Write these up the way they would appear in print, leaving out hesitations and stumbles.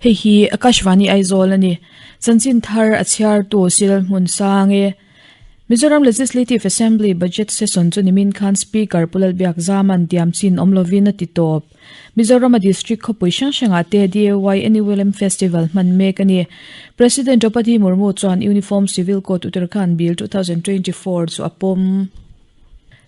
Hei hi Akashvani Aizawl a ni. Chanchin thar a chhiartu Cyril Hmunsang e. Mizoram Legislative Assembly Budget Session chu nimin khan Speaker Pu Lalbiak Zaman tiam chin awm lovin a ti tawp. Mizorama District khawpui hrang hrangah te DAY NULM Festival hman mek a ni. President Draupadi Murmu chuan Uniform Civil Code Uttarakhand Bill 2024 chu a pawm.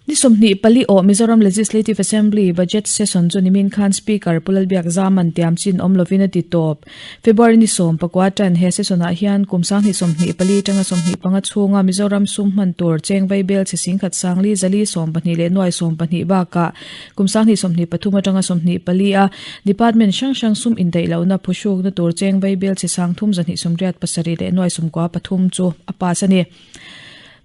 Ni 24 awh Mizoram Legislative Assembly Budget Session chu nimin khan Speaker Pu Lalbiak Zaman tiam chin awm lovin a ti tawp. February ni 19 tan he session-ah hian kum 2024 tanga 25 chhunga Mizoram sum hman tur cheng vaibel chhe singkhat sangli zali 12 leh nuai 12 bakah kum 2023 atanga 24 a department hrang hrang sum indaih lohna phuhrukna tur cheng vaibel chhe sang thum zahnih sawmriat pasarih leh nuai sawmkua pathum chu a pass a ni.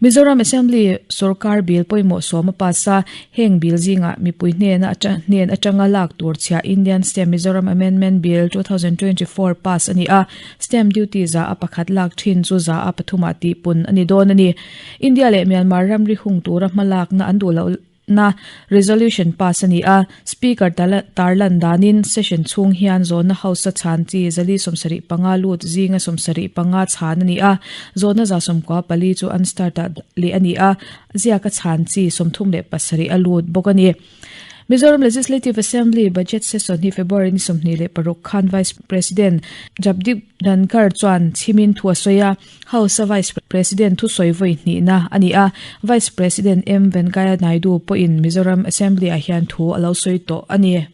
Mizoram Assembly sorkar bill pawimawh sawm a pass a, heng bill zingah mipui hnena hnen atanga lak tur chhiah Indian Stamp Mizoram Amendment Bill 2024 pass a ni a, stamp duty za a pakhat lak thin chu za a pathumah tihpun a ni dawn a ni. India leh Myanmar ramri hung tura hmalakna an duh loh na resolution pass a ni a, Speaker tarlan danin session chhung hian zawhna House-a chhan chi zali 75 lut zinga 75 chhan a ni a, zawhna za 94 chu an start-ah leh a ni a, ziaka chhan chi 37 a lut bawk a ni. Mizoram Legislative Assembly Budget Session hi February ni 26 khan Vice President Jagdeep Dhankhar chuan chhimin thu a sawi a, House-a Vice President thusawi vawi hnihna a ni a, Vice President M Venkaiah Naidu pawhin Mizoram Assembly-ah hian thu a lo sawi tawh a ni.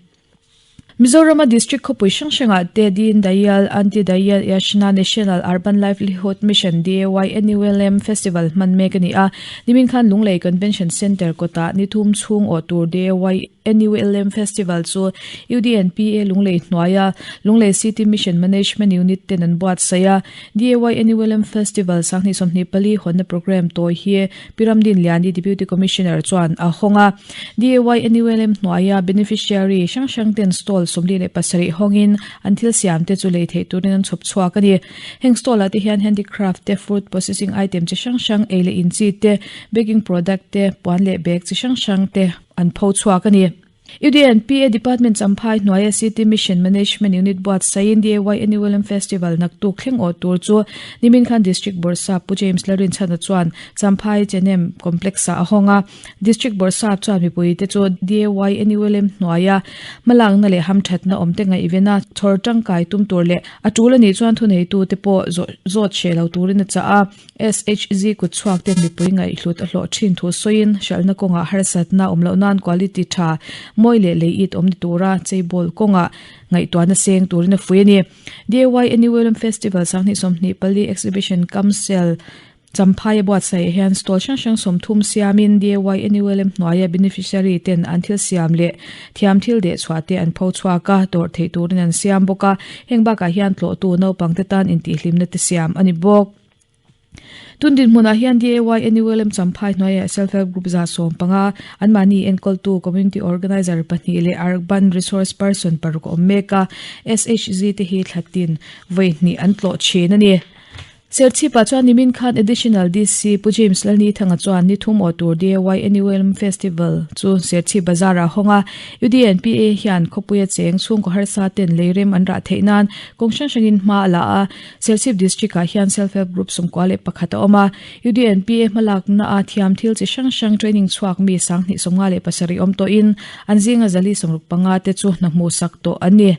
Mizorama District khawpui hrang hrangah te Deen Dayal Antyodaya Yojana National Urban Livelihood Mission, DAYNULM, Festival hman mek a ni a, nimin khan Lunglei Convention Centre kawtah ni thum chhung awh tur DAY NULM Festival chu UDNPA Lunglei hnuaia Lunglei City Mission Management Unit ten an buatsaih a. DAY NULM Festival 2024 hawnna programme tawi hi Pi Ramdin Liani Deputy Commissioner chuan a hawng a. DAY NULM hnuaia beneficiary hrang hrang ten stall 47 hawngin an thil siam te chu lei theih turin an chhawp chhuak a ni. Heng stall ah te hian handicraft te, food processing item chi hrang hrang, ei leh in chi te, baking product te, puan leh bag chi hrang hrang te, an pho chhuak a ni. UDNPA Department Champhai hnuaia City Mission Management Unit buatsaihin DAY NULM Festival naktuk thleng awh tur chu nimin khan District Bawrhsap Pu James Lalrinchhana chuan Champhai Chenem Complex-ah a hawng a. District Bawrhsap chuan mipuite chu DAY NULM hnuaia hmalakna leh hamthatna awmte ngaihvena chhawr tangkai tum tur leh a tul a nih chuan thuneitute pawh zawt hreh lo turin a chah a. SHG kut chhuak te mipui ngaihhlut a hlawh thin thu sawiin hralhna kawngah harsatna awm loh nan quality tha mawi leh lei it awm ni tura cheibawl kawngah ngaihtuahna seng turin a fui a ni. DAY NULM Festival 2024 Exhibition cum Sale Champhai a buatsaih hian stall hrang hrang 30 siamin DAY NULM hnuaia beneficiary ten an thil siam leh thiam thil deh chhuah te an pho chhuak a, dawrh theih turin an siam bawk a. Heng bakah hian tlawhtu naupangte tan intihhlimna te siam a ni bawk. Tun dinhmunah hian DAY NULM Champhai hnuaiah Self Help Group 75 anmahni enkawltu Community Organiser pahnih leh Urban Resource Person paruk a awm mek a, SHG te hi thla tin vawi hnih an tlawh thin a ni. Serchhipah chuan nimin khan Additional DC Pu James Lalnithanga chuan ni thum awh tur DAY NULM Festival chu Serchhip Bazar-ah a hawng a, UDNPA hian khawpuia cheng chhungkaw harsa ten leirem an rah theih nan kawng hrang hrangin hma a la a, Serchhip District-ah hian Self Help Group 91 a awm a, UDNPA hmalakna a thiam thil chi hrang hrang training chhuak mi 2057 awm tawhin an zinga zali 65 te chu hna hmuhsak tawh an ni.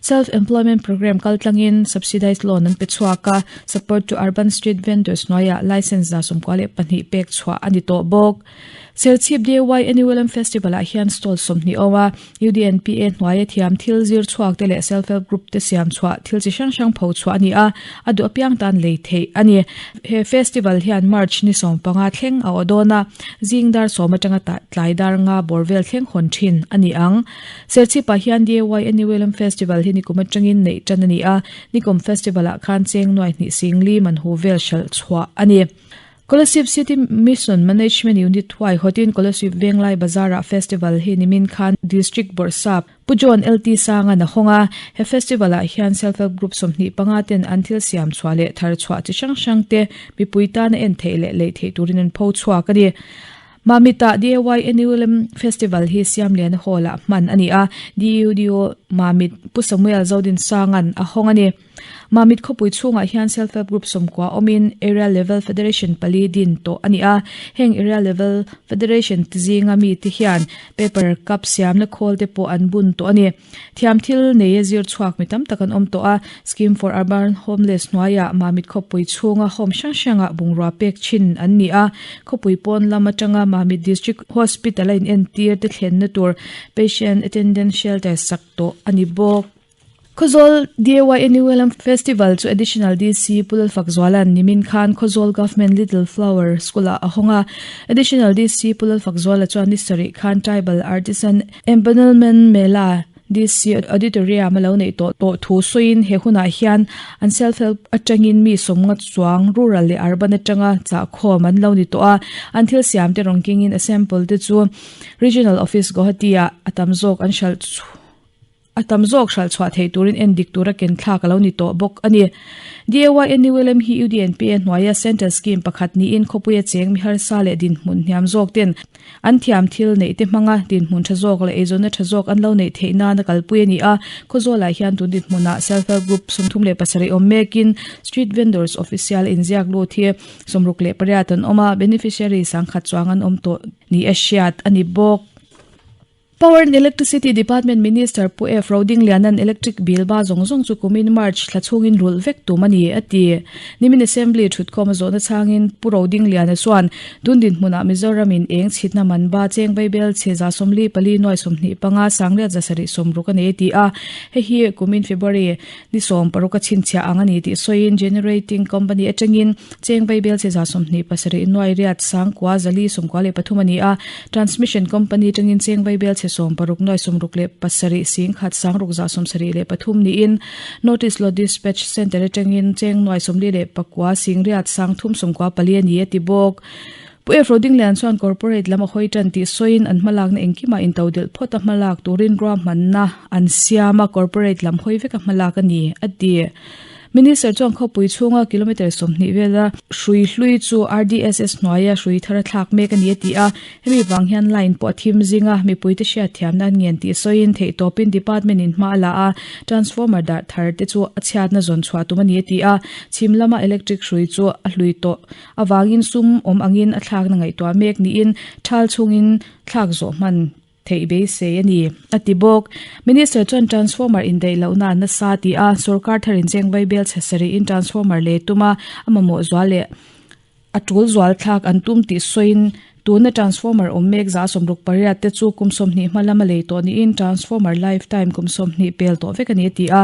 Self Employment Programme kaltlangin subsidized loan an pe chhuak a, Support to Urban Street Vendors hnuaiah license 92 pek chhuah a ni tawh bawk. Serchhip DAY NULM Festival-ah hian stall 20 awm a, UDNPA hnuaia thiam thil zir chhuak te leh Self Help Group te siam chhuah thil chi hrang hrang pho chhuah a ni a, a duh apiang tan lei theih a ni. He festival hian March ni 15 thleng a aw dawn a, zing dar 10 atanga tlai dar nga bawr vel thleng hawn thin a ni ang. Serchhipah hian DAY NULM Festival hi nikum atangin neih tan a ni a, nikum festival-ah khan cheng nuai hnih sing li man hu vel hralh chhuah a ni. Kolasib City Mission Management Unit thuai hawtin Kolasib Venglai Bazar-ah festival hi nimin khan District Bawrhsap Pu John LT Sangan a hawng a. He festival-ah hian Self Help Group 25 ten an thil siam chhuah leh thar chhuah chi hrang hrang te mipui tana en theih leh lei theih turin an pho chhuak a ni. Mamit-ah DAY NULM Festival hi Siamliana Hall-ah hman a ni a, DUDO Mamit Pu Samuel Zodinsanga'n a hawng a ni. Mamit khawpui chhungah hian Self Help Group sawmkua awmin Area Level Federation pali din tawh a ni a, heng Area Level Federation ti zinga mite hian paper cup siamna khawl te pawh an bun tawh a ni. Thiam thil neia zir chhuak mi tam tak an awm tawh a, Scheme for Urban Homeless hnuaiah Mamit khawpui chhunga home hrang hrangah bungrua pek thin an ni a, khawpui pawn lam atanga Mamit District Hospital a inentir te thlenna tur Patient Attendant Shelter sak tawh a ni bawk. Khawzawl DAYNULM Festival chu Additional DC Pu Lalfakzuala'n nimin khan Khawzawl Government Little Flower School-ah a hawng a. Additional DC Pu Lalfakzuala chuan ni sarih khan Tribal Artisan Empanelment Mela DC Auditorium a lo neih tawh tawh thu sawiin he hunah hian an Self Help atangin mi sawmnga chuang rural leh urban atanga chahkhawm an lo ni tawh a. An thil siamte rawn kengin a sample te chu Regional Office Guwahati-ah a tam zawk an hralh A tam zawk hralh chhuah theih turin en dik tura ken thlak a lo ni tawh bawk a ni. DAYNULM hi UDNPA hnuaia Central Scheme pakhat niin khawpuia cheng mi harsa leh dinhmun hniam zawk ten an thiam thil neih te hmanga dinhmun tha zawk leh eizawnna tha zawk an lo neih theih nana kalpui a ni a. Khawzawlah hian tun dinhmunah Self Help Group 37 awm mekin Street Vendors Official inziak lut hi 68 an awm a, beneficiary sangkhat chuang an awm tawh ni a hriat a ni bawk. Power and Electricity Department Minister Pu F. Rodingliana'n electric bill ba zawng zawng chu kumin March thla chhungin rulh vek tum a ni, a ti. Nimin Assembly thutkhawm a zawhna chhangin Pu Rodingliana chuan tun dinhmunah Mizoramin eng chhitna man ba cheng vaibel chhe 44 nuai 25 sangriat zasarih sawmruk a nei a ti a, hei hi kumin February Ni 16 a chhinchhiah ang a ni tih sawiin Generating Company atangin cheng vaibel che 27 nuai riat sangkua zali 93 a ni a, Transmission Company atangin cheng vaibel che 60 nuai 67 singkhat sangruk za 73 niin Notice Load Dispatch Centre atangin cheng nuai 49 singriat sangthum 94 a ni a ti bawk. Pu Efro Dinglian chuan corporate lam a hawi tan tih sawiin an hmalakna engkimah intodelh phawt a hmalak turin ruahmanna an siam a, corporate lam hawi veka hmalak a ni, a ti. Minister chuan khawpui chhunga kilometre 20 vela hrui hlui chu RDSS hnuaia hrui thar a thlak mek a ni a ti a, hemi vang hian line pawh a thim zing a, mipuite hriatthiamna an ngen tih sawiin theihtawpin department in hma a la a, transformer darh thar te chu a chhiatna zawn chhuah tum a ni a ti a, chhim lama electric hrui chu a hlui tawh. Avangin sum awm angin a thlakna ngaihtuah mek niin thal chhungin thlak zawh hman theih beisei a ni, a ti bawk. Minister chuan transformer indaih lohna a nasa ti a, sorkar tharin cheng vaibel chhe sarih in transformer lei tuma a mamawh zual leh a tul zual thlak an tum tih sawiin tuna transformer awm mek 68 te chu kum 20 hma lama lei tawh niin transformer lifetime kum 20 pel tawh vek a ni a ti a,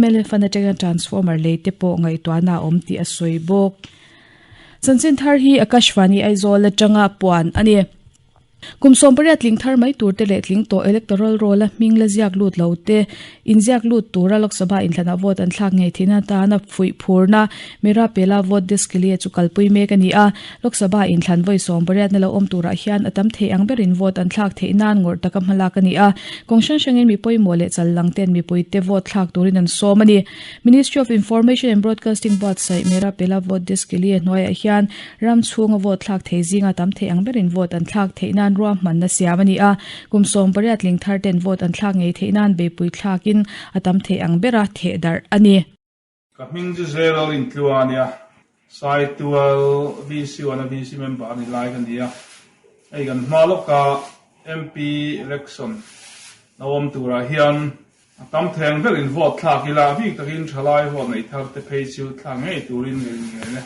mla fund atanga transformer lei te pawh ngaihtuahna a awm tih a sawi bawk. Chanchin thar hi Akashvani Aizawl atanga puan a ni. Kum 18 tling thar mai tur te leh tling tawh electoral roll a hming la ziak lut lo te inziak lut tura Lok Sabha inthlanah vote an thlak ngei theihna atana fuih phurna Mera Pehla Vote Desk ke liye chu kalpui mek a ni a. Lok Sabha inthlan vawi 18 na lo awm turah hian a tam thei ang berin vote an thlak theih nan ngawrh taka hmalak a ni a. Kawng hrang hrangin mi pawimawh leh chal lang ten mipuite vote thlak turin an sawm a ni. Ministry of Information and Broadcasting buatsaih Mera Pehla Vote Desk ke liye hnuaiah hian ram chhunga vote thlak thei zinga tam thei ang berin vote an thlak theih nan ruahmanna siam a ni a. Kum 18 tling thar ten vote an thlak ngei theih nan beipui thlakin a tam thei ang bera theh darh a ni. Ka hming chu Zel a rintlua a nia, Saitual VC one a VC member a ni lai ka ni a, hei kan hma lawka MP election lo awm turah hian A tam theng berin vote thlak ila, a bik takin thalai vote neih thar te phei chu thlak ngei turin ka inngen e.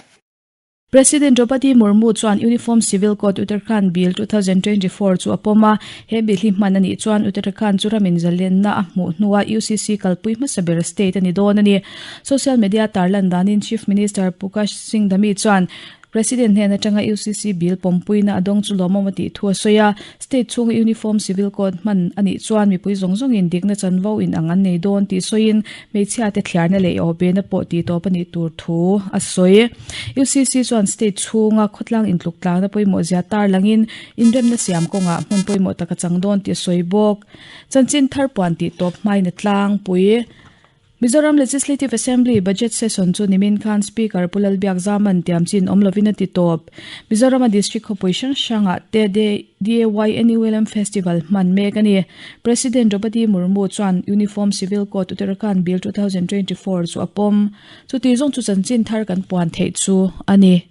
President Draupadi Murmu chuan Uniform Civil Code Uttarakhand Bill 2024 chu a pawm a, he bill hi hman a nih chuan Uttarakhand chu ramin zalenna a hmuh hnua UCC kalpui hmasa ber state a ni dawn a ni. Social media tarlan danin Chief Minister Pukash Singh Dhami chuan President hnen atanga UCC bill pawmpuina a dawng chu lawmawm a tih thu a sawi a, state chhunga Uniform Civil Code hman a nih chuan mipui zawng zawngin dikna chanvo inang an nei dawn tih sawiin hmeichhia te thliarna leh awbena pawh tih tawp a nih tur thu a sawi. UCC chuan state chhunga khawtlang intluk tlakna pawimawh zia tarlangin inremna siam kawngah hmun pawimawh tak a chang dawn tih a sawi bawk. Chanchin thar puan tih tawp hmain a tlangpui. Mizoram Legislative Assembly Budget Session chu nimin khan Speaker Pu Lalbiakzaman tiamchin awm lovin a ti tawp. Mizorama District khawpui hrang hrangah te DAYNULM Festival hman mek a ni. President Draupadi Murmu chuan Uniform Civil Code Uttarakhand Bill 2024 chu a pawm. Chuti zawng chu chanchin thar kan puan theih chu a ni.